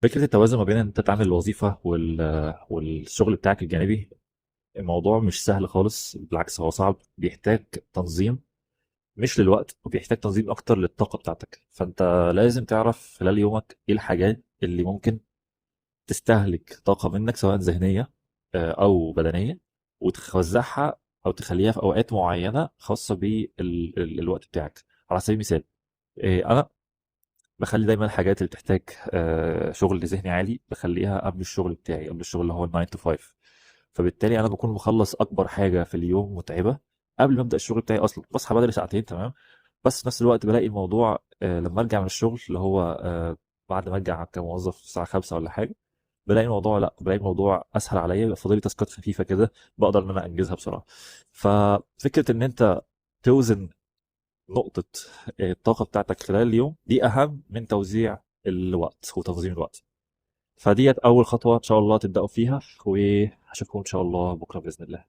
فكرة التوازن ما بين ان انت تعمل الوظيفة والشغل بتاعك الجانبي، الموضوع مش سهل خالص، بالعكس هو صعب، بيحتاج تنظيم مش للوقت، وبيحتاج تنظيم اكتر للطاقة بتاعتك. فانت لازم تعرف خلال يومك ايه الحاجات اللي ممكن تستهلك طاقة منك، سواء ذهنية او بدنيه، وتوزعها او تخليها في اوقات معينة خاصة بالوقت بتاعك. على سبيل المثال، انا بخلي دايما الحاجات اللي بتحتاج شغل ذهني عالي بخليها قبل الشغل بتاعي، قبل الشغل اللي هو 9 to 5. فبالتالي انا بكون مخلص اكبر حاجة في اليوم متعبة قبل ما ابدا الشغل بتاعي اصلا. بصحى بدري ساعتين، تمام. بس في نفس الوقت بلاقي الموضوع لما ارجع من الشغل اللي هو بعد ما ارجع كموظف الساعة 5 ولا حاجه، بلاقي الموضوع، لا، بلاقي الموضوع اسهل عليا، بيبقى فاضل لي تاسكات خفيفة كده بقدر ان انا انجزها بسرعه. ففكره ان انت توزن نقطة الطاقة بتاعتك خلال اليوم دي أهم من توزيع الوقت وتنظيم الوقت. فديت أول خطوة إن شاء الله تبدأوا فيها، وأشوفكم إن شاء الله بكرة بإذن الله.